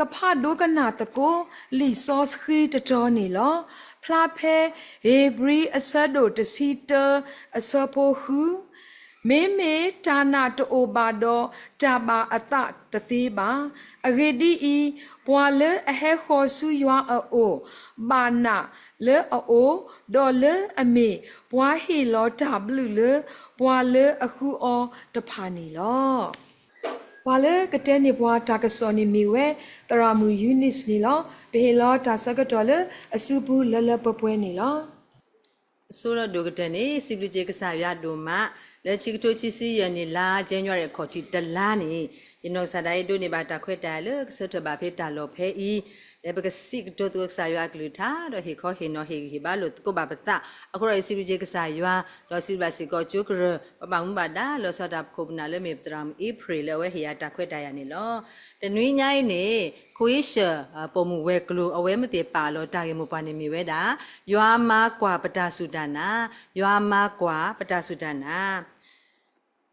ကဖးဒိကနၣ်သကိး လံာ်စီဆှံတတီၤန့ၣ်လီၤ. ဖျါဖဲဧ့ၤဘြံၤအဆၢဒိၣ်တဆံတၢ အဆၢဖိဃု, မ့မ့ၢ်တၢ်နာ်တအိၣ်ဘၣ်ဒီး တၢ်ဘၣ်အသးတသ့ဘၣ်. အဂ့ၢ်ဒ်အံၤ, ပှၤလၢအဟဲဃီၤဆူယွၤအအိၣ်, ဘၣ်နာ်လၢအအိၣ်, ဒီးလၢအမ့ၢ်ပှၤဟ့ၣ်လီၤတၢ်ဘျုးလၢ ပှၤလၢအဃုအီၤတဖၣ်န့ၣ်လီၤ. ပှၤလၢကတဲန့ၢ်ပှၤတၢ်ကစီၣ်န့ၣ်မ့ၢ်ဝဲ သရၣ်မုၣ်ယူနံၣ်န့ၣ်လီၤ. ပဟ့ၣ်လီၤတၢ်ဆၢကတီၢ်လၢအစုပူၤလၢလၢပှဲၤပှဲၤန့ၣ်လီၤ. အဆိဒီးဒိၣ်ကတၢၢ်န့ၣ် စံးဘျုးက့ၤကစၢ်ယွၤဒိၣ်မး လၢဆံကထိဆံဆံယဲၢ်နံၣ်လါ January အခီၣ်ထံးတလါန့ၣ် ယနီၢ်ကစၢ်ဒၣ်အံၤဒိးန့ၢ်ဘၣ်တၢ်ခွဲးတၢ်ယာ်လၢကဆၢထၢၣ်ဘၣ်ဖဲတၢ်လီၢ်ဖဲအံၤ လၢပကစံးကတိၤသကိးကစၢ်ယွၤအကလုၢ်ကထါ ဒီးဟ့ၣ်ခီဟ့ၣ်နီၤဟ့ၣ်ဂံၢ်ဟ့ၣ်ဘါလိာ်သကိးဘၣ်ပသး အဃိဒီးယစံးဘျုးက့ၤကစၢ်ယွၤ ဒီးစံးဘျုးဘၣ်စ့ၢ်ကီးကၠိကရၢၢ် ပဘၣ်မူဘၣ်ဒါ လီၤဆီဒၣ်တၢ်ဖီခိၣ်ပနၢ်လၢမ့ၢ်ပသရၣ်မုၣ်အ့ဖြ့ၣ်လၢအဝဲဟ့ၣ်ယၤတၢ်ခွဲးတၢ်ယာ်န့ၣ်လီၤ. တနွံညါအံၤန့ၣ် ခိအ့ၡၢၣ် ပိာ်မုၣ်ဝဲၤကျိၤ အဝဲမ့ၢ်သ့ၣ်ပာ်လီၤတၢ်ဂ့ၢ်မိၢ်ပှၢ်န့ၣ်မ့ၢ်ဝဲဒၣ် ယွၤမၤကွၢ်ပတၢ်စူၢ်တၢ်နာ်, ယွၤမၤကွၢ်ပတၢ်စူၢ်တၢ်နာ်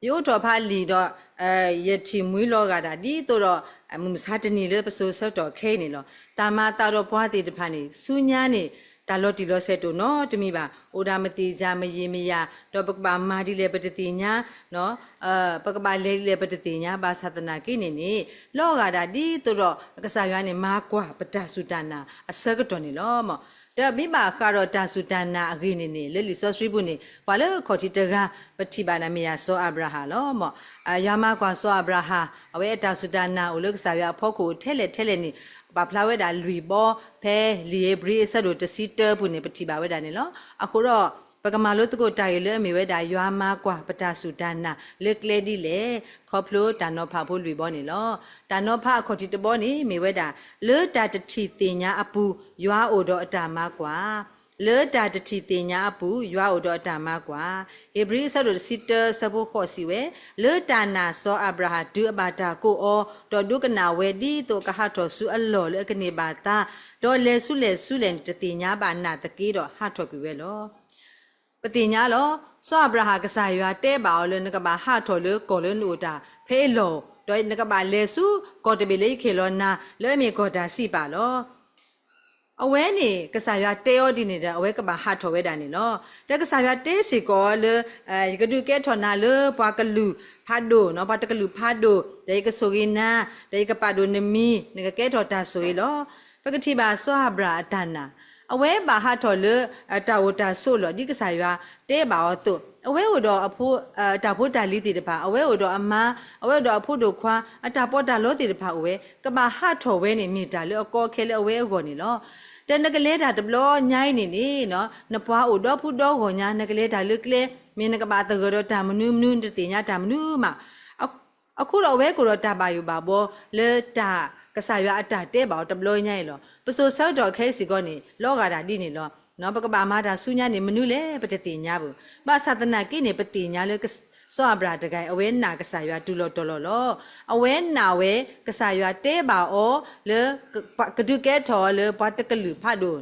ယအိးထီၣ်ဖးလံာ်ဒီး ယထံၣ်မှံလီၤဂာ်ဒၣ်ဒ်သိးဒီး မုၢ်မဆါတနံၤလၢပစိၤဆၢကတီၢ်ခဲအံၤန့ၣ်လီၤ. တၢ်မၤအသးဒီးပှၤသ့ၣ်တဖၣ်န့ၣ် ဆူညါန့ၣ် တၢ်လီၤတံၢ်လီၤဆဲးတအိၣ်နီတမံၤဘၣ်. အိၣ်ဒၣ်မသ့ၣ်ယၤမယံာ်မယၤ ဒီးပကဘၣ်မၤဒ်လဲၣ်ပတသ့ၣ်ညါ ပကဘၣ်လဲၤဒ်လဲၣ်ပတသ့ၣ်ညါ ဘၣ်ဆၣ်သနာ်က့န့ၣ်န့ၣ် လီၤဂာ်ဒၣ်ဒ်သိးဒီး ကစၢ်ယွၤန့ၣ် မၤကွၢ်ပတၢ်စူၢ်တၢ်နာ်အဆၢကတီၢ်န့ၣ်လီၤ. ဒီးမ့ၢ်ဘၣ်ဃးဒီးတၢ်စူၢ်တၢ်နာ်အဂ့ၢ်န့ၣ်န့ၣ် လၢလံာ်စီဆှံပူၤန့ၣ် ပှၤလၢအခီၣ်ထံးတဂၤ ပထံၣ်ဘၣ်နၤမ့ၢ်ယၤစီၤအၤဘြၤဟၣ်လီၤ. ယွၤမၤကွၢ်စီၤအၤဘြၤဟၣ် အဝဲအတၢ်စူၢ်တၢ်နာ်အိၣ်လၢကစၢ်ယွၤအဖီခိၣ်ထဲလဲၣ်ထဲလဲၣ်န့ၣ် ပာ်ဖျါဝဲဒၣ်လွံၢ်ဘီ ဖဲလံာ်ဧ့ၤဘြံၤအဆၢဒိၣ်တဆံတၢပူၤန့ၣ် ပထံၣ်ဘၣ်ဝဲဒၣ်န့ၣ်လီၤ. အဃိဒီး ပကမၤလိသကိးတၢ်ဂ့ၢ်လၢအမ့ၢ်ဝဲဒၣ် ယွၤမၤကွၢ်ပတၢ်စူၢ်တၢ်နာ်လၢကျဲဒ်လဲၣ် ခီဖျိတၢ်နီၤဖးဖိလွံၢ်ဘီန့ၣ်လီၤ. တၢ်နီၤဖးအခီၣ်ထံးတဘီန့ၣ် မ့ၢ်ဝဲဒၣ် လၢတၢ်တထံၣ်သ့ၣ်ညါအပူၤ ယွၤအိၣ်ဒီးအတၢ်မၤကွၢ် လၢတၢ်တထံၣ်သ့ၣ်ညါအပူၤ ယွၤအိၣ်ဒီးအတၢ်မၤကွၢ်. ဧ့ၤဘြံၤအဆၢဒိၣ်တဆံတၢအဆၢဖိဃိးစံးဝဲ, လၢတၢ်နာ်စီၤအၤဘြၤဟၣ်တုၤအဘၣ်တၢ်ကိးအီၤ, ဒီးဒိကနၣ်ဝဲဒ်သိးကဟးထီၣ်ဆူအလီၢ်လၢအကန့ၢ်ဘၣ်သါ, ဒီးလဲၤဆူလဲၣ်ဆူလဲၣ်န့ၣ် တသ့ၣ်ညါဘၣ်နာ်သက့ဒီးဟးထီၣ်ကွံာ်ဝဲလီၤ. ပသ့ၣ်ညါလီၤ. စီၤအၤဘြၤဟၣ် ကစၢ်ယွၤတဲဘၣ်အီၤလၢ နကဘၣ်ဟးထီၣ်လၢကီၢ်လၢနအိၣ်တၢ်ဖဲအလီၢ်, ဒီးနကဘၣ်လဲၤဆူကီၢ်တဘ့ၣ်လၢယကဟ့ၣ်လီၤနၤ လၢအမ့ၢ်ကီၢ်တၢ်စံးပာ်လီၤ. အဝဲန့ၣ် ကစၢ်ယွၤတဲအီၤဒ်န့ၣ်ဒီး အဝဲကဘၣ်ဟးထီၣ်ဝဲဒၣ်န့ၣ်လီၤ. ဒီးကစၢ်ယွၤတဲစ့ၢ်ကီးအီၤလၢ ယကဒုးကဲထီၣ်နၤလၢပှၤကလုာ်ဖးဒိၣ်, ပှၤတကလုာ်ဖးဒိၣ်, ဒီးယကဆိၣ်ဂ့ၤနၤ, ဒီးယကပာ်ဒိၣ်နမံၤ, နကကဲထီၣ်တၢ်ဆိၣ်ဂ့ၤလီၤ. ပကထံၣ်ဘၣ်စီၤအၤဘြၤဟၣ်အတၢ်နာ်, အဝဲဘၣ်ဟးထီၣ်လၢ တၢ်အိၣ်တၢ်ဆိးအလီၢ် ဒ်ကစၢ်ယွၤတဲဘၣ်အီၤအသိး, အဝဲအိၣ်ဒီး တၢ်ဖိတၢ်လံၤသ့ၣ်တဖၣ်, အဝဲအိၣ်ဒီးအမါ, အဝဲအိၣ်ဒီးအဖိဒိၣ်ခွါ, အတၢ်ပီးတၢ်လီသ့ၣ်တဖၣ်အိၣ်ဝဲ, ကဘၣ်ဟးထီၣ်ဝဲန့ၣ် မ့ၢ်တၢ်လၢအကီအခဲလၢအဝဲအဂီၢ်န့ၣ်လီၤ. ဒီးနကလဲၤတၢ်တဘျီညါအံၤန့ၣ်န့ၣ်, နပှၤအိၣ်ဒီဖုဒီဂီၢ်ညါ, နကလဲၤတၢ်လၢကျဲ, မ့ၢ်နကဘၣ်သဂၢၢ်ဒီးတၢ်မနုၤမနုၤ နတသ့ၣ်ညါတၢ်မနုၤမး. အဃိဒီးအဝဲကအိၣ်ဒီးတၢ်ဘၣ်ယိၣ်ဘၣ်ဘှီလၢတၢ်ကစၢ်ယွၤအတၢ်တဲဘၣ်အီၤတဘျီညါအံၤလီၤ. ပစိၤဆၢကတီၢ်ခဲအံၤစ့ၢ်ကီးန့ၣ် လီၤဂာ်ဒၣ်ဒ်န့ၣ်လီၤ. ပကဘၣ်မၤတၢ်ဆူညါန့ၣ် မနုၤလဲၣ် ပတသ့ၣ်ညါဘၣ်. ဘၣ်ဆၣ်သနာ်က့န့ၣ် ပသ့ၣ်ညါလၢ စီၤအၤဘြၤဟၣ်တဂၤအံၤ အဝဲနာ်ကစၢ်ယွၤတုၤလီၤတီၤလီၤလီၤ. အဝဲနာ်ဝဲ ကစၢ်ယွၤတဲဘၣ်အီၤလၢ ကဒုးကဲထီၣ်အီၤလၢပှၤတကလုာ်ဖးဒိၣ်,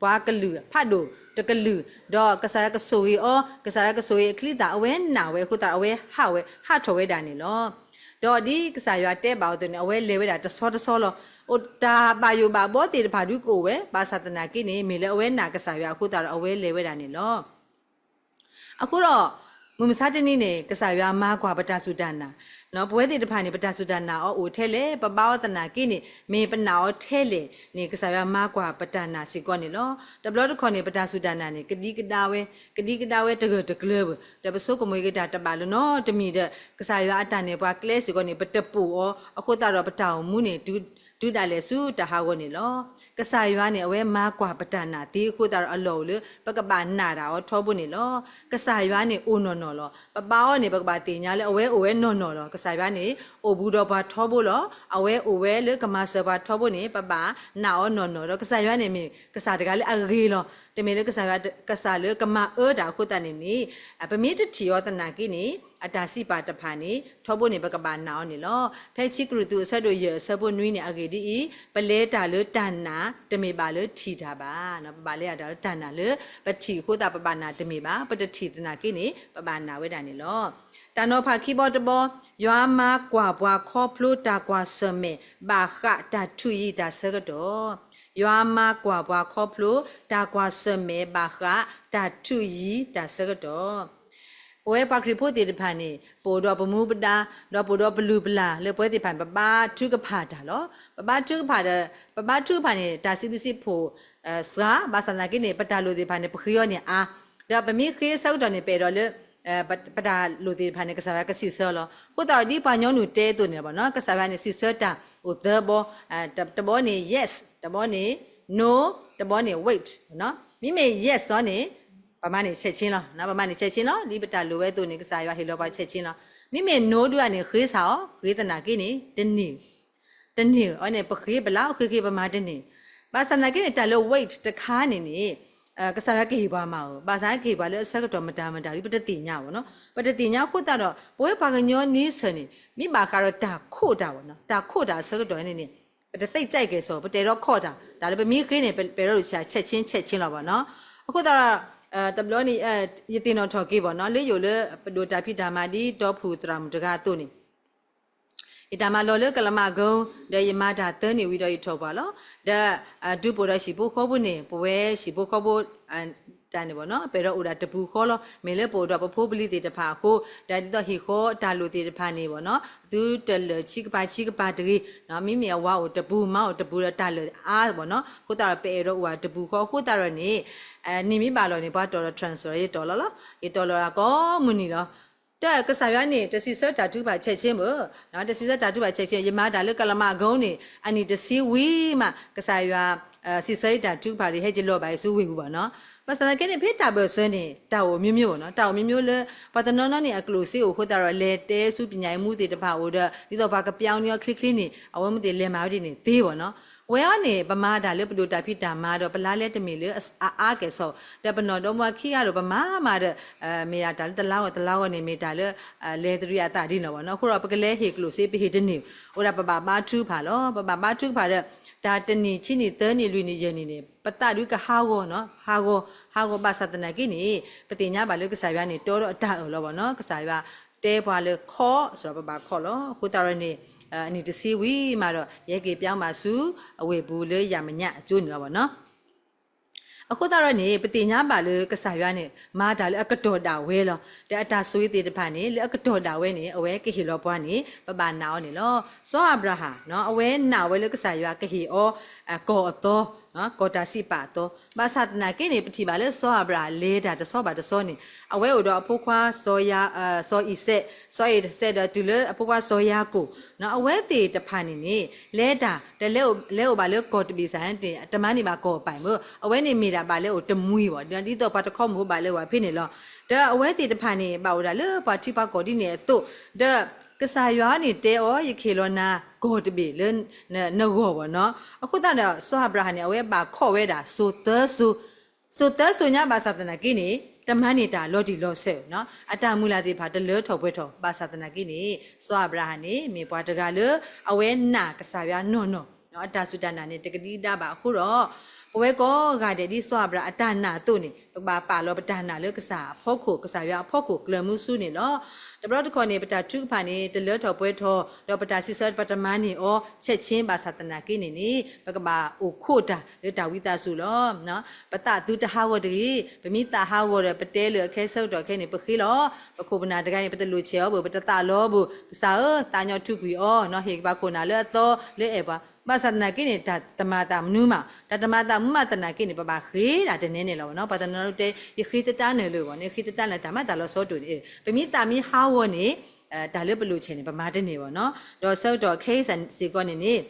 ပှၤကလုာ်ဖးဒိၣ်တကလုာ်, ဒီးကစၢ်ယွၤကဆိၣ်ဂ့ၤအီၤ, ကစၢ်ယွၤကဆိၣ်ဂ့ၤအချံအသၣ် အဝဲနာ်ဝဲအဃိသတး အဝဲဟးဝဲ ဟးထီၣ်ဝဲဒၣ်န့ၣ်လီၤ. ဒီးဒ်ကစၢ်ယွၤတဲဘၣ်အီၤအသိးန့ၣ် အဝဲလဲၤဝဲဒၣ်တဆီတဆီလီၤ. အိၣ်တၢ်ဘၣ်ယိၣ်ဘၣ်ဘှီသ့ၣ်တဖၣ်ဒုးကအိၣ်ဝဲ, ဘၣ်ဆၣ်သနာ်က့န့ၣ် မ့ၢ်လၢအဝဲနာ်ကစၢ်ယွၤအဃိသတးဒီး အဝဲလဲၤဝဲဒၣ်န့ၣ်လီၤ. အဃိဒီး မုၢ်မဆါတနံၤန့ၣ် ကစၢ်ယွၤမၤကွၢ်ပတၢ်စူၢ်တၢ်နာ်, ပဝဲသ့ၣ်တဖၣ်န့ၣ် ပတၢ်စူၢ်တၢ်နာ်အီၤအိၣ်ထဲလဲၣ်, ပဘါအီၤသနာ်က့န့ၣ် မ့ၢ်ပနာ်အီၤထဲလဲၣ်န့ၣ် ကစၢ်ယွၤမၤကွၢ်ပတၢ်နာ်စ့ၢ်ကီးန့ၣ်လီၤ. တဘျီတခီၣ်န့ၣ် ပတၢ်စူၢ်တၢ်နာ်န့ၣ် ကဒံကဒါဝဲ, ကဒံကဒါဝဲတဂၢၢ်တကျၢၤဘၣ်, ဒီးပဆိကမိၣ်က့ၤတၢ်တဘၣ်လၢၤနီတမံၤဒီး ကစၢ်ယွၤအတၢ်နဲၣ်ပှၤကျဲစ့ၢ်ကီးန့ၣ် ပတပိာ်အီၤအဃိသတးဒီး ပတၢ်အိၣ်မူန့ၣ် တုၤဒၣ်လဲာ်ဆူတၢ်ဟးဂီၤန့ၣ်လီၤ. ကစၢ်ယွၤန့ၣ် အဝဲမၤကွၢ်ပတၢ်နာ်သ့အဃိသတးဒီး အလီၢ်အိၣ်လၢ ပကဘၣ်နာ်တၢ်အီၤထီဘိန့ၣ်လီၤ. ကစၢ်ယွၤန့ၣ်အိၣ်နီၢ်နီၢ်လီၤ. ပဘါအီၤန့ၣ် ပကဘၣ်သ့ၣ်ညါလၢအဝဲအိၣ်ဝဲနီၢ်နီၢ်လီၤ. ကစၢ်ယွၤန့ၣ် အိၣ်ဘူးဒီးပှၤထီဘိလီၤ. အဝဲအိၣ်ဝဲလၢကမၤစၢၤပှၤထီဘိန့ၣ် ပဘၣ်နာ်အီၤနီၢ်နီၢ်ဒီး ကစၢ်ယွၤန့ၣ်မ့ၢ်ကစၢ်တဂၤလၢအဂ့ၤလီၤ. တမ့ၢ်လၢကစၢ်ယွၤကစၢ်လၢကမၤအၢတၢ်အဃိသတးန့ၣ်န့ၣ် ပမ့ၢ်တထံၣ်အီၤသနာ်က့န့ၣ် အတၢ်စံးပာ်တဖၣ်န့ၣ် ထီဘိန့ၣ် ပကဘၣ်နာ်အီၤန့ၣ်လီၤ. ဖဲခံကရံၣ်သူးအဆၢဒိၣ်ယဲၢ်အဆၢဖိနွံန့ၣ် အဂ့ၢ်ဒ်အံၤ, ပလဲၤတၢ်လၢတၢ်နာ် တမ့ၢ်ဘၣ်လၢထံၣ်တၢ်ဘၣ်. ပဘၣ်လဲၤတၢ်လၢတၢ်နာ်လၢ ပထံၣ်အဃိသတး ပဘၣ်နာ်တမ့ၢ်ဘၣ်, ပတထံၣ်သနာ်က့န့ၣ် ပဘၣ်နာ်ဝဲဒၣ်န့ၣ်လီၤ. တၢ်နီၤဖးခံဘီတဘီ, ယွၤမၤကွၢ်ပှၤခီဖျိတၢ်ကွၢ်ဆၢၣ်မဲာ် ဘၣ်ဃးတၢ်ထုးယံၤတၢ်ဆၢကတီၢ်. ယွၤမၤကွၢ်ပှၤခီဖျိ တၢ်ကွၢ်ဆၢၣ်မဲာ် ဘၣ်ဃးတၢ်ထုးယံၤတၢ်ဆၢကတီၢ်. ပဝဲပှၤခရံာ်ဖိသ့ၣ်တဖၣ်န့ၣ် ပအိၣ်ဒီးပမူပဒါ, ဒီးပအိၣ်ဒီးပလုၢ်ပလၢ်လၢပဝဲသ့ၣ်တဖၣ်န့ၣ် ပဘါထုကဖၣ်တၢ်လီၤ. ပဘါထုကဖၣ်ဒီး ပဘါထုကဖၣ်န့ၣ် တၢ်စံးဘျုးစံးဖှိၣ် စှၤ, ဘၣ်ဆၣ်သနာ်က့န့ၣ် ပတၢ်လိၣ်သ့ၣ်တဖၣ်န့ၣ် ပဃ့အီၤန့ၣ်အါ, ဒီးပမ့ၢ်ဃ့အဆၢကတီၢ်န့ၣ် ပအဲၣ်ဒိးလၢ ပတၢ်လိၣ်သ့ၣ်တဖၣ်န့ၣ် ကစၢ်ယွၤကစံးဆၢလီၤ. အဃိသတးဒီး ဒ်ပှၤကညီနုၢ်တဲအသိးန့ၣ်လီၤဘၣ်နီၤ, ကစၢ်ယွၤန့ၣ် စံးဆၢတၢ်အိၣ်သၢဘီ, တဘီန့ၣ် yes, တဘီန့ၣ် no, တဘီန့ၣ် wait. မ့မ့ၢ် yes လီၤန့ၣ် ပမၤန့ၢ်ဆဲးဆ့လီၤ, ပမၤန့ၢ်ဆဲးဆ့လီၤ. ဒ်ပတၢ်လိၣ်ဝဲအသိးန့ၣ် ကစၢ်ယွၤဟ့ၣ်လီၤပှၤဆဲးဆ့လီၤ. မ့မ့ၢ် no ဒုးန့ၣ် ဃ့စ့ၢ်အီၤ, ဃ့သနာ်က့န့ၣ် တန့ၢ် တန့ၢ်အီၤန့ၣ် ပဃ့ပလၢ်အီၤ ဃ့ဃ့ပမၤတန့ၢ်. ဘၣ်ဆၣ်သနာ်က့န့ၣ် တၢ်လၢ wait တခါန့ၣ်န့ၣ် ကစၢ်ယွၤကဟ့ၣ်ပှၤမၤအီၤ, ဘၣ်ဆၣ်ကဟ့ၣ်ပှၤလၢအဆၢကတီၢ်မတၤမတၤဒ်ပတသ့ၣ်ညါဘၣ်နီၤ. ပတသ့ၣ်ညါအဃိသတးဒီး ပဝဲပှၤကညီန့ဆၢၣ်န့ၣ် မ့ၢ်ဘၣ်ဃးဒီးတၢ်ခိးတၢ်ဘၣ်နီၤ, တၢ်ခိးတၢ်အဆၢကတီၢ်န့ၣ်န့ၣ် ပတသ့ၣ်ညါကဲၣ်ဆိး, ပတအဲၣ်ဒိးခိးတၢ်, တၢ်လၢပမ့ၢ်ဃ့န့ၣ် ပအဲၣ်ဒိးဆဲးဆ့ ဆဲးဆ့လီၤဘၣ်နီၤ. အဃိသတးဒီး တဘျီန့ၣ် ယသ့ၣ်နီၣ်ထီၣ်က့ၤဘၣ်နီၤ, လၢယအိၣ်လၢပဒိၣ်တၢ်ဖံးတၢ်မၤဒ်တီၢ်ဖုၣ်သရၣ်မုၣ်တဂၤအသိးန့ၣ် ယတၢ်မၤလီၤလၢကလးမးကုန်း, ဒီးယမၤတၢ်သၢနံၣ်ဝံၤဒီးယထီၣ်ပှၤလီၤ. ဒီး ဒုးပအိၣ်ဒီးဟံၣ်ဖိဃီဖိန့ၣ် ပဝဲဟံၣ်ဖိဃီဖိ တၢ်န့ၣ်ဘၣ်နီၤ, ပအဲၣ်ဒိးအိၣ်ဒၣ်တပူၤဃီလီၤ. မ့ၢ်လၢပအိၣ်ဒီးပဖိပလံၤသ့ၣ်တဖၣ်အဃိ, ဒီးဒ်သိးဟံၣ်ဃီတၢ်လိၣ်သ့ၣ်တဖၣ်န့ၣ်ဘၣ်နီၤ, သုတလၢာ်ဆံးကပၤဆံးကပၤတဂ့ၤ, မ့မ့ၢ်အဝၤအိၣ်တပူၤ မါအိၣ်တပူၤဒီးတၢ်လၢာ်အါဘၣ်နီၤ, အဃိသတးဒီး ပအဲၣ်ဒိးအိၣ်ဒၣ်တပူၤဃီအဃိသတးဒီးန့ၣ် နံၣ်မ့ၢ်ဘၣ်လီၤန့ၣ် ပှၤတီၢ်ဒီး transfer ယတီၢ်လီၤလီၤ, ယတီၢ်လီၤဒၣ်ကိးမုၢ်နံၤလီၤ. ဒီးကစၢ်ယွၤန့ၣ် တစံးဆၢတၢ်ထုကဖၣ်ဆဲးဆ့ဘၣ်, တစံးဆၢတၢ်ထုကဖၣ်ဆဲးဆ့, ယမၤတၢ်လၢကလးမးကုန်းန့ၣ် အနံၣ်တဆံဝံၤမး ကစၢ်ယွၤ စံးဆၢယတၢ်ထုကဖၣ်ဒီး ဟဲယလီၤဘၣ်ယဆူဝ့ၢ်ပူၤဘၣ်နီၤ. ဘၣ်ဆၣ်သနာ်က့န့ၣ် ဖဲတၢ်ဘၢၣ်စၢၤန့ၣ် တၢ်အိၣ်မျိုးမျိုးဘၣ်နီၤ, တၢ်အိၣ်မျိုးမျိုးလၢ ပှၤတနီၤနီၤန့ၣ် အကျိၣ်စ့အိၣ်အဃိသတးဒီး လဲၤတဲဆူပညၣ်အံၤမူသ့ၣ်တဖၣ်အိၣ်ဒီး ဒ်သိးပှၤကပျီန့ၢ်အီၤချ့ချ့န့ၣ် အဝဲမူသ့ၣ်လဲၤမၤဝဲဒ်န့ၣ်သ့ဘၣ်နီၤ. ဝဲအံၤန့ၣ် ပမၤတၢ်လၢပဒိၣ်တၢ်ဖံးတၢ်မၤဒီး ပလါလဲတမ့ၢ်လၢအအါကဲၣ်ဆိး, ဒီးပနီၢ်ဒီမါခံဂၤဒီး ပမၤမၤဒီး မ့ၢ်ဒၣ်တၢ်လၢတလါဂီၢ်တလါဂီၢ်န့ၣ် မ့ၢ်တၢ်လၢ လဲၤတရံးအသးဒ်နီၤဘၣ်နီၤ. အဃိဒီး ပကလဲၤဟ့ၣ်ကျိၣ်စ့ ပဟ့ၣ်တန့ၢ်, အိၣ်ဒၣ်ပဘၣ်ဘါထုကဖၣ်လီၤ. ပဘၣ်ဘါထုကဖၣ်ဒီး တၢ်တနံၣ်ဆံနံၣ်သၢနံၣ်လွံၢ်နံၣ်ယဲၢ်နံၣ်န့ၣ် ပသးဒုးကဟးဂီၤနီၤ, ဟးဂီၤ ဟးဂီၤ ဘၣ်ဆၣ်သနာ်က့န့ၣ် ပသ့ၣ်ညါဘၣ်လၢကစၢ်ယွၤန့ၣ် တီဒီးအတၢ်အၢၣ်လီၤဘၣ်နီၤ. ကစၢ်ယွၤတဲပှၤလၢခိး စ့ၢ်ဒီးပဘၣ်ခိးလီၤ. အဃိသတးဒီးန့ၣ် အနံၣ်တဆံဝံၤမးဒီး ယဟဲက့ၤပၠီမးဆူ အဝ့ၢ်ပူၤလၢယၤမဲာ်ညါအကၠိန့ၣ်လီၤဘၣ်နီၤ. အဃိသတးဒီးန့ၣ် ပသ့ၣ်ညါဘၣ်လၢကစၢ်ယွၤန့ၣ် မၤတၢ်လၢအကတီၢ်ဒၣ်ဝဲလီၤ. ဒီးအတၢ်ဆိၣ်ဂ့ၤသ့ၣ်တဖၣ်န့ၣ် လၢအကတီၢ်ဒၣ်ဝဲန့ၣ် အဝဲကဟ့ၣ်လီၤပှၤန့ၣ် ပဘၣ်နာ်အီၤန့ၣ်လီၤ. စီၤအၤဘြၤဟၣ် အဝဲနာ်ဝဲလၢကစၢ်ယွၤကဟ့ၣ်အီၤ ကီၢ်အသီ, ကီၢ်တၢ်စံးပာ်အသီ. ဘၣ်ဆၣ်သနာ်က့န့ၣ် ပထံၣ်ဘၣ်လၢစီၤအၤဘြၤဟၣ်လဲၤတၢ်တဆီဘၣ်တဆီန့ၣ် အဝဲအိၣ်ဒီးအဖိခွါ စီၤအံၤစဲး, စီၤအံၤစဲးဒီးတုၤလၢအဖိခွါစီၤယၤကိာ် အဝဲသ့ၣ်တဖၣ်န့ၣ်န့ၣ် လဲၤတၢ် ဒီးလဲၤအိၣ်ဘၣ်လၢကီၢ်တဘ့ၣ်စ့ၢ်န့ၣ် တမၤန့ၢ်ဘၣ်ကီၢ်အပၤမ့ၢ်, အဝဲန့ၣ်မ့ၢ်ဒၣ်ဘၣ်လဲၤအိၣ်တမှံၤဘၣ်, ဒ်သိးပှၤတခီမုၢ်ဖိဘၣ်လဲၤအိၣ်ဖဲန့ၣ်လီၤ. ဒီးအဝဲသ့ၣ်တဖၣ်န့ၣ် ဘၣ်အိၣ်ဒၣ်လၢပှၤထံပှၤကီၢ်ဒ်န့ၣ်အသိး, ဒီးကစၢ်ယွၤန့ၣ်တဲအီၤ ယကဟ့ၣ်လီၤနၤကီၢ်တဘ့ၣ်လၢ နဂီၢ်ဘၣ်နီၤ. အဃိသတးဒီး စီၤအၤဘြၤဟၣ်န့ၣ် အဝဲဘၣ်ခိးဝဲဒၣ်စိၤသၢစိၤ စိၤသၢစိၤညါဘၣ်ဆၣ်သနာ်က့န့ၣ် တမၤန့ၢ်တၢ်လီၤတံၢ်လီၤဆဲးနီၤ, အတၢ်မုၢ်လၢ်သ့ၣ်တဖၣ်တလၢထီၣ်ပှဲၤထီၣ်ဘၣ်ဆၣ်သနာ်က့န့ၣ် စီၤအၤဘြၤဟၣ်န့ၣ် မ့ၢ်ပှၤတဂၤလၢ အဝဲနာ်ကစၢ်ယွၤနီၢ်နီၢ်, အတၢ်စူၢ်တၢ်နာ်န့ၣ် တကဒံကဒါဘၣ်အဃိဒီး ပဝဲကိးဂၤဒဲးဒ်စီၤအၤဘြၤဟၣ်အတၢ်နာ်အသိးန့ၣ် ပကဘၣ်ပာ်လီၤပတၢ်နာ်လၢကစၢ်အဖီခိၣ်, ကစၢ်ယွၤအဖီခိၣ်ကျၢၤမုဆူန့ၣ်လီၤ. တဘျီတခီၣ်န့ၣ် ပတၢ်ထုကဖၣ်န့ၣ် တလၢထီၣ်ပှဲၤထီၣ်, ဒီးပတၢ်စံးဆၢ ပတမၤန့ၢ်အီၤ ဆဲးဆ့ဘၣ်ဆၣ်သနာ်က့န့ၣ်န့ၣ် ပကဘၣ်အိၣ်ခိးတၢ်လၢတၢ်ဝံသးစူၤလီၤ. ပသးသုတဟးဂီၤတဂ့ၤ, ပမ့ၢ်သးဟးဂီၤဒီး ပတဲလၢာ်အခဲဆၢကတီၢ်ခဲန့ၣ် ပဃ့လီၤ. ပခိၣ်ပနၢ်တဂၤန့ၣ် ပတလိၣ်ဆဲးအီၤဘၣ်, ပတသးလီဘၣ်, ကစၢ်ဧၢ, သးညီထူကွံာ်အီၤ, ဟ့ၣ်ကဘၣ်ခိၣ်နၢ်လၢအသီလၢအဲၣ်ပှၤ, ဘၣ်ဆၣ်သနာ်က့န့ၣ် တၢ်တမၤသးမနုၤမး, တၢ်တမၤသးမနုၤမးသနာ်က့န့ၣ် ပဘၣ်ဃ့ဒၣ်တနဲန့ၣ်လီၤဘၣ်နီၤ. ပှၤတနီၤနီၤတဲ ယဃ့သတးနၢၤလၢၤဘၣ်န့ၣ်, ဃ့သတးနၢၤတၢ်မၤတၢ်လီၤဆီတအိၣ်န့ၣ်, ပမ့ၢ်သးမ့ၢ်ဟးဂီၤန့ၣ် တၢ်လၢပလိၣ်ဆဲးန့ၣ် ပမၤတန့ၢ်ဘၣ်နီၤ. ဒီးဆၢကတီၢ်ခဲအံၤစ့ၢ်ကီးန့ၣ်န့ၣ်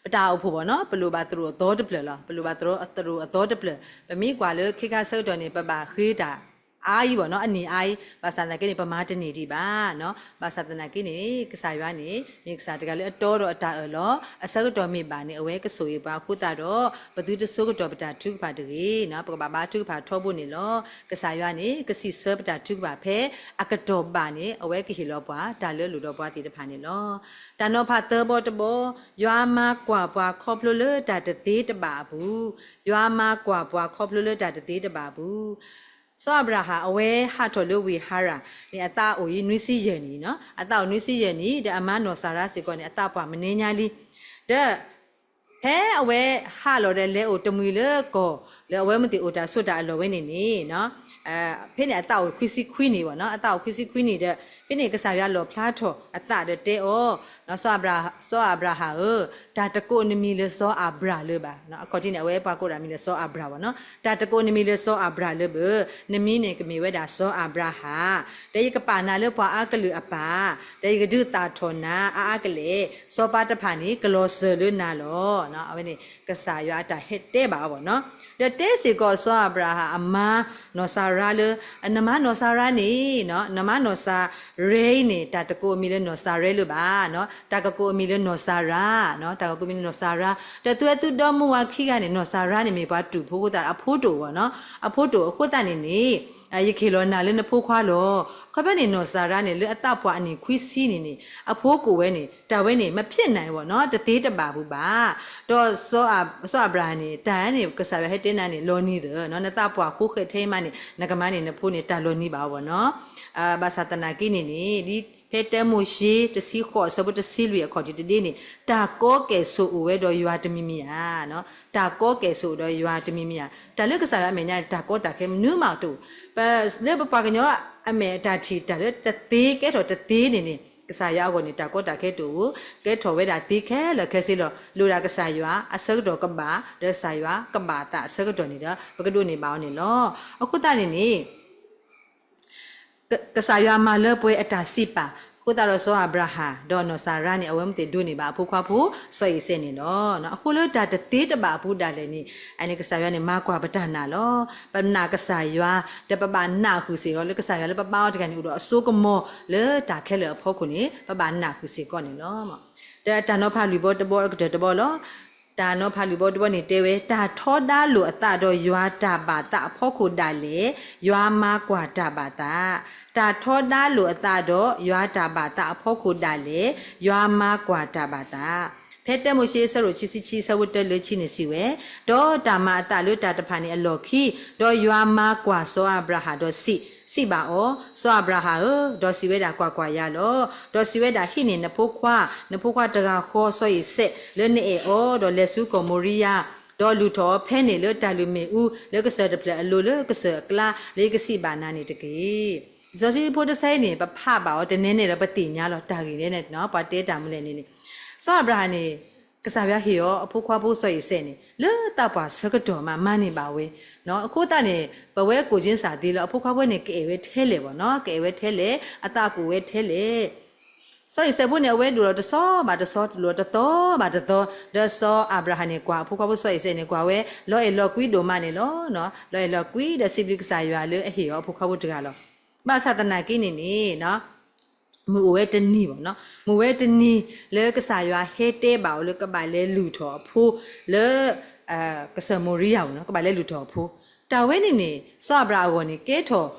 ပတၢ်အိၣ်ဖှိၣ်ဘၣ်နီၤ, ပလိၣ်ဘၣ်သရိာ်အသီတဖျၢၣ်လီၤ. ပလိၣ်ဘၣ်သရိာ်အသီတဖျၢၣ်. ပမ့ၢ်ကွၢ်လၢခ့ခါဆၢကတီၢ်န့ၣ် ပဘၣ်ဃ့တၢ်အါအံၤဘၣ်နီၤ, အနံၣ်အါအံၤ, ဘၣ်ဆၣ်သနာ်က့န့ၣ် ပမၤတန့ၢ်ဒံးဘၣ်နီၤ. ဘၣ်ဆၣ်သနာ်က့န့ၣ် ကစၢ်ယွၤန့ၣ် မ့ၢ်ကစၢ်တဂၤလၢအတီဒီးအတၢ်အၢၣ်လီၤ, အဆၢကတီၢ်မ့ၢ်ဘၣ်န့ၣ် အဝဲကဆိၣ်ဂ့ၤပှၤအဃိသတးဒီး ပသုတဆိကတီၢ်ပတၢ်ထုကဖၣ်တဂ့ၤနီၤ, ပကဘၣ်ဘါထုကဖၣ်ထီဘိန့ၣ်လီၤ. ကစၢ်ယွၤန့ၣ် ကစံးဆၢပတၢ်ထုကဖၣ်ဖဲအကတီၢ်ဘၣ်န့ၣ် အဝဲကဟ့ၣ်လီၤပှၤတၢ်လၢအလိၣ်ဒီးပှၤသ့ၣ်တဖၣ်န့ၣ်လီၤ. တၢ်နီၤဖးသၢဘီတဘီ, ယွၤမၤကွၢ်ပှၤခီဖျိလၢတၢ်တသ့တဘၣ်အပူၤ, ယွၤမၤကွၢ်ပှၤခီဖျိလၢတၢ်တသ့တဘၣ်အပူၤ. စီၤအၤဘြၤဟၣ်အဝဲဟးထီၣ်လၢဝ့ၢ်ဟၤရၣ်န့ၣ် အသးအိၣ်အံၤနွံဆံယဲၢ်နံၣ်, အသးအိၣ်နွံဆံယဲၢ်နံၣ် ဒီးအမါနီၢ်စၤရါစ့ၢ်ကီးန့ၣ် အသးပှၢ်မနံၤညါလံ. ဒီး ဖဲအဝဲဟးလီၤဒီးလဲၤအိၣ်တမှံၤလၢကီၢ် လၢအဝဲမ့ၢ်သ့ၣ်အိၣ်တၢ်ဆိးတၢ်အလီၢ်ဝဲန့ၣ်န့ၣ် ဖဲန့ၣ်အသးအိၣ်ခွံဆံခွံနံၣ်ဘၣ်နီၤ, အသးအိၣ်ခွံဆံခွံနံၣ်ဒီး ဖဲန့ၣ်ကစၢ်ယွၤလီၣ်ဖျါထီၣ်အသးဒီးတဲအီၤ, စီၤအၤဘြၤဟၣ်ဧၢ, တၢ်တကိးနမံၤလၢစီၤအၤဘြၣ်လၢၤဘၣ်. အခီၣ်ထံးန့ၣ် အဝဲပှၤကိးတၢ်မံၤလၢစီၤအၤဘြၣ်ဘၣ်နီၤ, တၢ်တကိးနမံၤလၢစီၤအၤဘြၣ်လၢၤဘၣ်, နမံၤန့ၣ်ကမ့ၢ်ဝဲဒၣ်စီၤအၤဘြၤဟၣ်, ဒီးယကပာ်နၤလၢပှၤအါကလုာ်အပၢ်, ဒီးယကဒုးသၣ်ထီၣ်နၤအါအါကလဲာ်, စီၤပၤတဖၣ်န့ၣ် ကလီၤစၢၤလၢနၤလီၤ. အဝဲန့ၣ် ကစၢ်ယွၤအတၢ်ဟဲတဲဘၣ်အီၤဘၣ်နီၤ, ဒီးတဲစ့ၢ်ကီးစီၤအၤဘြၤဟၣ်အမါနီၢ်စၤရါလၢ နမါနီၢ်စၤရါန့ၣ်, နမါနီၢ်စၤရါအံၤန့ၣ် တၢ်တကိးအမံၤလၢနီၢ်စၤရါလၢၤဘၣ်, တၢ်ကကိးအမံၤလၢနီၢ်စၤရါ, တၢ်ကကိးအမံၤလၢနီၢ်စၤရါ, ဒီးသုဝဲသုဒီမါဝၤခံဂၤန့ၣ် နီၢ်စၤရါန့ၣ်မ့ၢ်ပှၤတူၢ်ဖိအဃိသတး အဖိတအိၣ်ဘၣ်နီၤ, အဖိတအိၣ်အဃိသတးန့ၣ်န့ၣ် ယကဟ့ၣ်လီၤနၤလၢနဖိခွါလီၤ. ခီဖျိန့ၣ် နီၢ်စၤရါန့ၣ် လၢအသးပှၢ်အနံၣ်ခွံဆံန့ၣ်န့ၣ် အဖိကအိၣ်ဝဲန့ၣ် တၢ်ဝဲန့ၣ် မဖျဲးနၢ်ဘၣ်နီၤ, တသ့တဘၣ်ပူၤဘၣ်. ဒီးစီၤအၤဘြၤဟၣ်န့ၣ် တၢ်န့ၣ် ကစၢ်ယွၤဟဲတဲနၤန့ၣ် လီၤနံၤသၢ, နသးပှၢ်ဃိဃဲးထဲအံၤမးန့ၣ် နကမၤန့ၢ်နဖိန့ၣ် တၢ်လီၤနံၤဘၣ်အီၤဘၣ်နီၤ. ဘၣ်ဆၣ်သနာ်က့န့ၣ်န့ၣ် ဒ်ဖဲတၢမိၤၡ့တဆံဃိးအဆၢဖိတဆံလွံၢ်အခီၣ်ထံးတဒ့န့ၣ် တၢ်ကီကဲၣ်ဆိးအိၣ်ဝဲဒီးယွၤတမံၤမံၤဧါ. တၢ်ကီကဲၣ်ဆိးအိၣ်ဒီးယွၤတမံၤမံၤဧါ. တၢ်လၢကစၢ်ယွၤအမဲာ်ညါန့ၣ် တၢ်ကီတၢ်ခဲမနုၤမးတအိၣ်. လၢပပှၤကညီအမဲာ်အတၢ်ထံၣ် တၢ်လၢတသ့ကဲထီၣ်တသ့န့ၣ်န့ၣ် ကစၢ်ယွၤအဂီၢ်န့ၣ် တၢ်ကီတၢ်ခဲတအိၣ်, ကဲထီၣ်ဝဲဒၣ်သ့ခဲလၢာ်ခဲဆ့လီၤ. လိၣ်ဒၣ်ကစၢ်ယွၤအဆၢကတီၢ်ကဘၣ်, ဒီးကစၢ်ယွၤကဘၣ်အသးအဆၢကတီၢ်န့ၣ်ဒီး ပကဒိးန့ၢ်ဘၣ်အီၤန့ၣ်လီၤ. အဃိသတးန့ၣ်န့ၣ် ကစၢ်ယွၤမၤလၢပှဲၤအတၢ်စံးပာ်, အဃိသတးဒီးစီၤအၤဘြၤဟၣ် ဒီးနီၢ်စၤရါန့ၣ် အဝဲမ့ၢ်သ့ၣ်ဒိးန့ၢ်ဘၣ်အဖိခွါဖိ စီၤအံၤစဲးန့ၣ်လီၤ. အဃိလၢတၢ်တသ့တဘၣ်အပူၤဒၣ်လဲာ်န့ၣ် အန့ၣ်ကစၢ်ယွၤန့ၣ် မၤကွၢ်ပတၢ်နာ်လီၤ. ပနာ်ကစၢ်ယွၤ ဒီးပဘၣ်နာ်ဃုာ်စ့ၢ်ကီးလၢကစၢ်ယွၤလၢပဘါအီၤတဂၤန့ၣ် အိၣ်ဒီးအစိကမီၤလၢတၢ်ခဲလၢာ်အဖီခိၣ်န့ၣ် ပဘၣ်နာ်ဃုာ်စ့ၢ်ကီးန့ၣ်လီၤ. ဒီးတၢ်နီၤဖးလုၢ်ဘီတဘီအကတၢၢ်တဘီလီၤ. တၢ်နီၤဖးလုၢ်ဘီတဘီန့ၣ်တဲဝဲ, တၢ်ထီဒါလိာ်အသးဒီးယွၤတၢ်ဘၣ်သးအဖီခိၣ်ဒၣ်လဲာ် ယွၤမၤကွၢ်တၢ်ဘၣ်သး, တၢ်ထီဒါလိာ်အသးဒီးယွၤတၢ်ဘၣ်သးအဖီခိၣ်ဒၣ်လဲာ် ယွၤမၤကွၢ်တၢ်ဘၣ်သး. ဖဲတၢမိၤၡ့အဆၢဒိၣ်ခံဆံခံအဆၢဖိတၢလၢခံန့ၣ်စံးဝဲ, ဒီးတၢ်မၤအသးလၢတၢ်တဖၣ်န့ၣ်အလီၢ်ခံ, ဒီးယွၤမၤကွၢ်စီၤအၤဘြၤဟၣ်ဒီးစံး, စံးဘၣ်အီၤ, စီၤအၤဘြၤဟၣ်ဧၢ, ဒီးစံးဝဲဒၣ်, ကွၢ်ကွၢ်, ယၤလီၤ. ဒီးစံးဝဲဒၣ်, ဟံးန့ၢ်နဖိခွါ, နဖိခွါတဂၤဃီစီၤအံၤစဲး လၢနအဲၣ်အီၤ, ဒီးလဲၤဆူကီၢ်မိၤရံယၤ, ဒီးလုၢ်ထီၣ်အီၤဖဲန့ၣ်လၢတၢ်လုၢ်မ့ၣ်အူ လၢကစၢၢ်တဖျၢၣ်အလိၤ လၢကစၢၢ်အကျါ လၢယကစံးဘၣ်နၤန့ၣ်တက့ၢ်. လံာ်စီဆှံဖိတဆၢအံၤန့ၣ် ပဖးဘၣ်အီၤတနဲၤနဲၣ်ဒီး ပသ့ၣ်ညါလီၤတၢ်ဂ့ၢ်န့ၣ်န့ၣ် ပှၤတဲတၢ်မနုၤလဲၣ်န့ၣ်န့ၣ်, စီၤအၤဘြၤဟၣ်န့ၣ် ကစၢ်ယွၤဟ့ၣ်အီၤအဖိခွါဖိစီၤအံၤစဲးန့ၣ် လၢသးပှၢ်ဆၢကတီၢ်မး မၤန့ၢ်ဘၣ်ဝဲ. အဃိသတးန့ၣ် ပဝဲကိၣ်ကၠ့စၢ်သ့လၢအဖိခွါဖိန့ၣ် ကအဲၣ်ဝဲထဲလဲၣ်ဘၣ်နီၤ, ကအဲၣ်ဝဲထဲလဲၣ်, အသးကအိၣ်ဝဲထဲလဲၣ်. စီၤအံၤစဲးဖိန့ၣ် အဝဲဒိၣ်လီၤတဆီဘၣ်တဆီ ဒိၣ်လီၤတသီဘၣ်တသီ, ဒီးစီၤအၤဘြၤဟၣ်န့ၣ် ကွၢ်အဖိခွါဖိစီၤအံၤစဲးန့ၣ် ကွၢ်ဝဲ လီၤအဲၣ်လီၤကွံဒိၣ်မးန့ၣ်လီၤ. လီၤအဲၣ်လီၤကွံဒီးစံးဘျုးကစၢ်ယွၤလၢအဟ့ၣ်အီၤအဖိခွါဖိတဂၤလီၤ. ဘၣ်ဆၣ်သနာ်က့န့ၣ်န့ၣ် မုၢ်အိၣ်ဝဲတနံၤဘၣ်နီၤ, မုၢ်ဝဲတနံၤလၢကစၢ်ယွၤဟဲတဲဘၣ်အီၤလၢကဘၣ်လဲၤလုၢ်ထီၣ်အဖိ လၢ ကစၢၢ်မိၤရံယၤပူၤနီၤ, ကဘၣ်လဲၤလုၢ်ထီၣ်အဖိ. တၢ်ဝဲန့ၣ်န့ၣ် စီၤအၤဘြၤဟၣ်အဂီၢ်န့ၣ် ကဲထီၣ်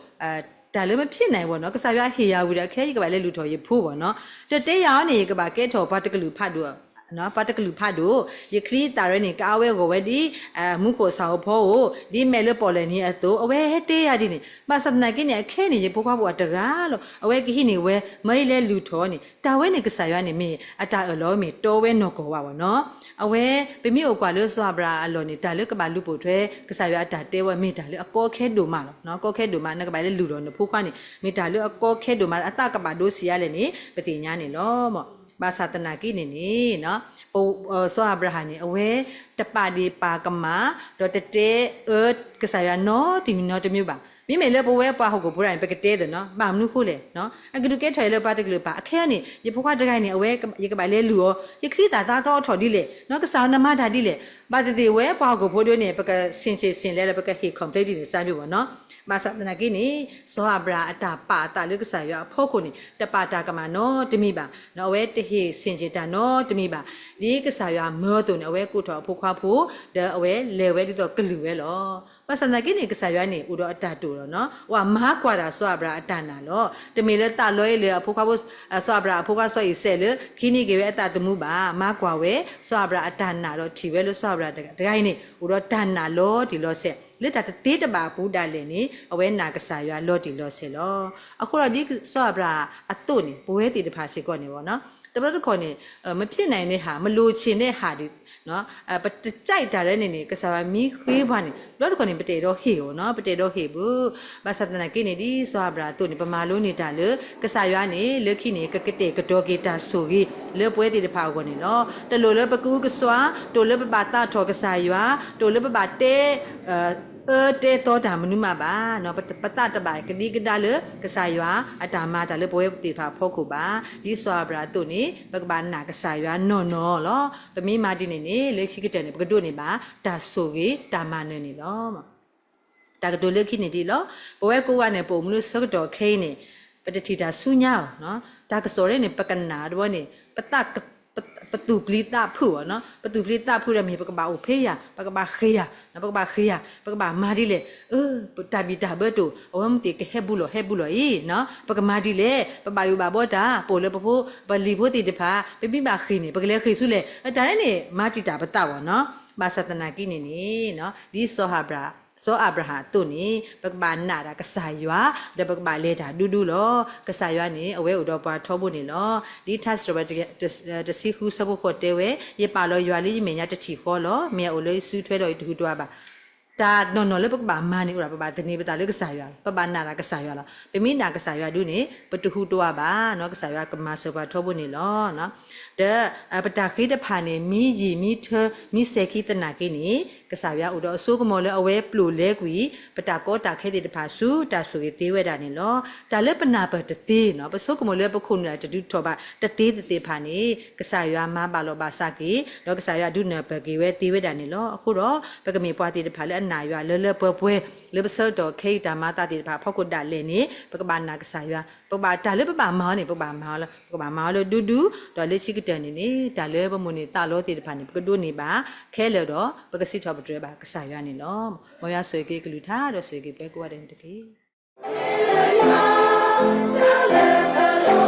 တၢ်လၢမဖျဲးနၢ်ဘၣ်နီၤ, ကစၢ်ယွၤဟ့ၣ်ယၤဝံၤဒီး ခဲအံၤယကဘၣ်လဲၤလုၢ်ထီၣ်ယဖိဘၣ်နီၤ, တတဲယၤအီၤန့ၣ် ယကဘၣ်ကဲထီၣ်ပှၤတကလုာ်ဖးဒိၣ် ပှၤတကလုာ်ဖးဒိၣ်, ယချံသၣ်ရဲန့ၣ် ကအါဝဲအဂီၢ်ဝဲဒ် မူခိၣ်အဆၣ်ဧိၤဖီဧိၤ, ဒ်မဲးလၢပီၣ်လဲၣ်နံၤအသိး, အဝဲဟဲတဲယၤဒ်န့ၣ်. ဘၣ်ဆၣ်သနာ်က့န့ၣ် အခဲအံၤန့ၣ် ယဖိခွါဖိအတဂၤလီၤ, အဝဲကဟံးန့ၢ်ဝဲ မၢယလဲၤလုၢ်ထီၣ်န့ၣ်, တၢ်ဝဲန့ၣ်ကစၢ်ယွၤန့ၣ်မ့ၢ်အတၢ်အၢၣ်လီၤမ့ၢ်တီဝဲနီၢ်ကီၢ်ဝဲဘၣ်နီၤ. အဝဲ ပမ့ၢ်အိၣ်ကွၢ်လၢစီၤအၤဘြၤဟၣ်အလီၢ်န့ၣ် တၢ်လၢကဘၣ်လူၤပိာ်ထွဲ ကစၢ်ယွၤအတၢ်တဲဝဲမ့ၢ်တၢ်လၢအကီခဲဒိၣ်မးလီၤ. ကီခဲဒိၣ်မး နကဘၣ်လဲၤလုၢ်လီၤနဖိခွါန့ၣ် မ့ၢ်တၢ်လၢအကီခဲဒိၣ်မး အသးကဘၣ်ဒိဆံးအါလဲၣ်န့ၣ် ပသ့ၣ်ညါန့ၣ်လီၤ. ဘၣ်ဆၣ်သနာ်က့န့ၣ်န့ၣ် စီၤအၤဘြၤဟၣ်န့ၣ် အဝဲ တပာ်ဒ့ၣ်ပာ်ကမၣ် ဒီးတတဲအၢကစၢ်ယွၤနီတမံၤနီတမံၤဘၣ်. မ့မ့ၢ်လၢပဝဲပှၤဟီၣ်ခိၣ်ဖိဒၣ်န့ၣ် ပကတဲသ့နီၤ, ဘၣ်မနုၤဃိလဲၣ်, အကဒုးကဲထီၣ်အံၤလၢပှၤတကလုာ်ပာ်, အခဲအံၤန့ၣ် ယဖိခွါတဂၤအံၤန့ၣ် အဝဲ ယကဘၣ်လဲၤလုၢ်အီၤ, ယချံသၣ်သးကအီထီၣ်ဒ်လဲၣ်, ကစၢ်နမၤတၢ်ဒ်လဲၣ်. ဘၣ်သ့ၣ်သ့ၣ်ဝဲပှၤဟီၣ်ခိၣ်ဖိဒ်န့ၣ် ပကဆ့ၣ်ဆ့ၣ်လဲၤလၢပကဟ့ၣ် complain ဒ်န့ၣ် စၢ်မ့ၢ်ဘၣ်နီၤ. ဘၣ်ဆၣ်သနာ်က့န့ၣ် စီၤအၤဘြၤဟၣ်အတၢ်ပာ်အသးလၢကစၢ်ယွၤအဖီခိၣ်န့ၣ် တပာ်တၢ်ကမၣ်နီတမံၤဘၣ်, အဝဲတဟ့ၣ်ဆ့ၣ်ဆ့ၣ်တၢ်နီတမံၤဘၣ်. ဒ်ကစၢ်ယွၤမၢအသိးန့ၣ် အဝဲကိးထီၣ်အဖိခွါဖိ ဒီးအဝဲလဲၤဝဲဒ်သိးကလုၢ်ဝဲလီၤ. ဘၣ်ဆၣ်သနာ်က့န့ၣ် ကစၢ်ယွၤန့ၣ် အိၣ်ဒီးအတၢ်တိာ်လီၤနီၤ, အဝဲမၤကွၢ်တၢ်စီၤအၤဘြၤဟၣ်အတၢ်နာ်လီၤ. တမ့ၢ်လၢသးလီအံၤလၢအဖိခွါဖိ စီၤအၤဘြၤဟၣ်အဖိခွါစီၤအံၤစဲးလၢ ခံန့ၢ်က့ၤဝဲအသးသမူဘၣ်, မၤကွၢ်ဝဲ စီၤအၤဘြၤဟၣ်အတၢ်နာ်ဒီးထံၣ်ဝဲလၢစီၤအၤဘြၤဟၣ်တဂၤအံၤန့ၣ် အိၣ်ဒီးတၢ်နာ်လီၤတံၢ်လီၤဆဲး, လၢတၢ်တသ့တဘၣ်အပူၤဒၣ်လဲာ်န့ၣ် အဝဲနာ်ကစၢ်ယွၤလီၤတံၢ်လီၤဆဲးလီၤ. အဃိဒီးဒ်စီၤအၤဘြၤဟၣ်အသိးန့ၣ် ပဝဲသ့ၣ်တဖၣ်စ့ၢ်ကီးန့ၣ်ဘၣ်နီၤ, တဘျီတခီၣ်န့ၣ် မဖြစ်နိုင်တဲ့ဟာ, မလိုချင်တဲ့ဟာ, ပတကြိုက်တၢ်လၢန့ၣ်န့ၣ် ကစၢ်ယွၤမ့ၢ်ဃ့ပှၤန့ၣ် ဘျီတခီၣ်န့ၣ် ပတအဲၣ်ဒိးဟ့ၣ်အီၤနီၤ, ပတအဲၣ်ဒိးဟ့ၣ်ဘၣ်. ဘၣ်ဆၣ်သနာ်က့န့ၣ် ဒ်စီၤအၤဘြၤဟၣ်အသိးန့ၣ် ပမၤလိန့ၢ်တၢ်လၢ ကစၢ်ယွၤန့ၣ် လၢခံန့ၣ် ကကတဲာ်ကတီၤက့ၤတၢ်ဆိၣ်ဂ့ၤ လၢပဝဲသ့ၣ်တဖၣ်အဂီၢ်န့ၣ်လီၤ. တလိၣ်လၢပကအုကစွါ, တလိၣ်လၢပဘၣ်သးထီၣ်ကစၢ်ယွၤ, တလိၣ်လၢပဘၣ်တဲ အၢတဲသီတၢ်မနုၤမးဘၣ်. ပသးတဘၣ်ကဒံကဒါလၢ ကစၢ်ယွၤအတၢ်မၤတၢ်လၢပဝဲသ့ၣ်တဖၣ်အဖီခိၣ်ဘၣ်. ဒ်စီၤအၤဘြၤဟၣ်အသိးန့ၣ် ပကဘၣ်နာ်ကစၢ်ယွၤနီၢ်နီၢ်လီၤ. ပမ့ၢ်မၤဒ်န့ၣ်န့ၣ် လၢခံကတၢၢ်န့ၣ် ပကဒိးန့ၢ်ဘၣ် တၢ်ဆိၣ်ဂ့ၤတၢ်မၤနၢၤန့ၣ်လီၤ. တၢ်ကတိၤလၢခံန့ၣ်ဒ်လီၤ. ပဝဲကိးဂၤန့ၣ် ပအိၣ်မူလၢဆၢကတီၢ်ခဲအံၤန့ၣ် ပတထံၣ်တၢ်ဆူညါအီၤ, တၢ်ကစီၣ်န့ၣ် ပကနၣ်တဘျီန့ၣ် ပသး ပသူၣ်ပျံၤသးဖုးအီၤနီၤ, ပသူၣ်ပျံၤသးဖုးဒီးမ့ၢ် ပကဘၣ်အိၣ်ဖဲယၤ, ပကဘၣ်ဃ့ယၤ, ပကဘၣ်မၤဒ်လဲၣ်, တၢ်ဘံၣ်တၢ်ဘၢတအိၣ်, အဝဲမ့ၢ်သ့ၣ်ကဟဲဘူးလီၤ ဟဲဘူးလီၤအံၤ, ပကမၤဒ်လဲၣ်, ပဘၣ်ယိၣ်ဘၣ်ဘီတၢ်, ပအိၣ်လၢပဖိ ပလံၤဖိသ့ၣ်တဖၣ် ပမ့ၢ်ဘၣ်ဃ့ၢ်န့ၣ် ပကလဲၤဃ့ၢ်ဆူလဲၣ်, တၢ်န့ၣ်န့ၣ် မၤတံာ်တာ်ပသးအီၤနီၤ. ဘၣ်ဆၣ်သနာ်က့န့ၣ်န့ၣ် ဒ် စီၤအၤဘြၤဟၣ်အသိးန့ၣ် ပကဘၣ်နာ်တၢ်ကစၢ်ယွၤ, ဒီးပကဘၣ်လဲၤတၢ်ဒူဒူလီၤ. ကစၢ်ယွၤန့ၣ် အဝဲအိၣ်ဒီးပှၤထီဘိန့ၣ်လီၤ. ဒ်ထါစံးထီၣ်ပတြၢၤ တဆံဃုဆၢဖိဃိးတဲဝဲ, ယပာ်လီၤယွၤလၢယမဲာ်ညါတထံၣ်ဃီလီၤ. မ့ၢ်အအိၣ်လၢယစုထွဲဒီးယတဟူးတဝးဘၣ်. တၢ်နီၢ်နီၢ်လၢပကဘၣ်မၤန့ၣ် အိၣ်ဒၣ် ပဘၣ်သန့ၤပသးလၢကစၢ်ယွၤလီၤ. ပဘၣ်နာ်တၢ်ကစၢ်ယွၤလီၤ. ပမ့ၢ်နာ်ကစၢ်ယွၤဒုန့ၣ် ပတဟူးတဝးဘၣ်နီၤ, ကစၢ်ယွၤကမၤစၢၤပှၤထီဘိန့ၣ်လီၤ. ဒီး ပတၢ်ဃ့တဖၣ်န့ၣ် မ့ၢ်ယံာ်မ့ၢ်ထၢ မ့ၢ်စဲၤခံသနာ်က့န့ၣ် ကစၢ်ယွၤအိၣ်ဒီးအစိကမီၤလၢအဝဲပျိာ်လဲကွံာ် ပတၢ်ကီတၢ်ခဲသ့ၣ်တဖၣ်ဆူတၢ်ဆိၣ်ဂ့ၤသ့ဝဲဒၣ်န့ၣ်လီၤ. တၢ်လၢပနၢ်ပၢၢ်တသ့နီၤ, ပဆိကမိၣ်လၢပခိၣ်နူာ်တၢ်တဒုးထီၣ်ဘၣ်တသ့သ့ၣ်တဖၣ်န့ၣ် ကစၢ်ယွၤမၤဘၣ်လိာ်ဘၣ်စးက့ၤ, ဒီးကစၢ်ယွၤဒုးနၢ်ပၢၢ်က့ၤဝဲသ့ဝဲဒၣ်န့ၣ်လီၤ. အဃိဒီး ပကမ့ၢ်ပှၤသ့ၣ်တဖၣ်လၢအနာ်ယွၤလၢလၢပှဲၤပှဲၤ လၢပဆၢကတီၢ်ခဲအံၤတၢ်မၤအသးသ့ၣ်တဖၣ်အဖီခိၣ်ဒၣ်လဲာ်န့ၣ် ပကဘၣ်နာ်ကစၢ်ယွၤ, ပကဘၣ်တၢ်လၢပဘၣ်မၤအီၤန့ၣ် ပကဘၣ်မၤအီၤလီၤ, ပကဘၣ်မၤအီၤလၢဒူဒူ, ဒီးလၢခံကတၢၢ်န့ၣ်န့ၣ် တၢ်လၢပမိၣ်န့ၢ်သးလီသ့ၣ်တဖၣ်န့ၣ် ပကဒိးန့ၢ်ဘၣ်ခဲလၢာ်ဒီး ပကစံးထီၣ်ပတြၢၤဘၣ်ကစၢ်ယွၤန့ၣ်လီၤ. မ်ယွၤဆိၣ်ဂ့ၤက့ၤကလုၢ်ကထါ ဒီးဆိၣ်ဂ့ၤက့ၤပှၤကိးဂၤဒဲးန့ၣ်တက့ၢ်.